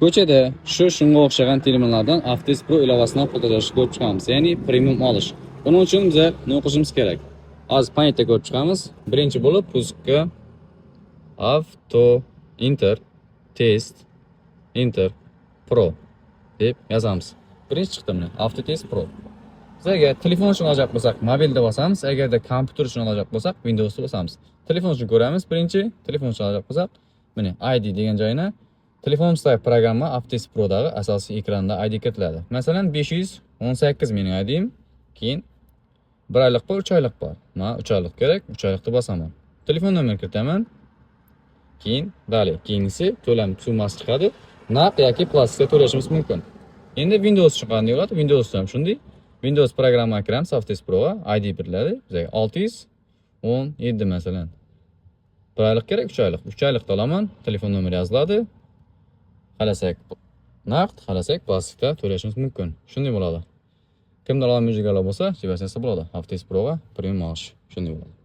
Ko'chada shunga o'xshagan terminallardan Avtest Pro ilovasini pul to'lashni ko'rib chiqamiz, ya'ni premium olish. Buning uchun biza nima qilishimiz kerak? Hozir paytda ko'rib chiqamiz. Birinchi bo'lib пуск ga Avto Enter Test Enter Pro deb yozamiz. Birinchi chiqdi mana Avtotest Pro. Biz agar telefon uchun olacak bo'lsak, mobilda bosamiz, agarda kompyuter uchun olacak bo'lsak, Windowsda bosamiz. Telefon uchun ko'ramiz birinchi, telefon uchun olacak bo'lsak, mana ID degan joyini telefonimizdagi programma Avtest Prodagi asosiy ekranda ID kiritiladi. Masalan, 518 mening IDim, keyin 1 oylik bor, 3 oylik bor. Men 3 oylik kerak, 3 oylikni bosaman. Telefon nomer kiritaman. Keyin далее, keyingisi to'lam summasi chiqadi. Naqd yoki plastikda to'lashimiz mumkin. Endi Windows uchun qanday bo'ladi? Windowsda ham shunday. Windows programmaga kiramiz, Avtest Proga ID beriladi. Bizga 617 masalan. 1 oylik kerak, 3 oylik. 3 oylikda olaman, telefon nomeri yoziladi. Xohlasak naqd, xohlasak plastikda to'lashimiz mumkin. Shunday bo'ladi. Kimdir olmaydiganlar bo'lsa, bo'lsa bo'ladi. Avtest Proga premium olish. Shunday bo'ladi.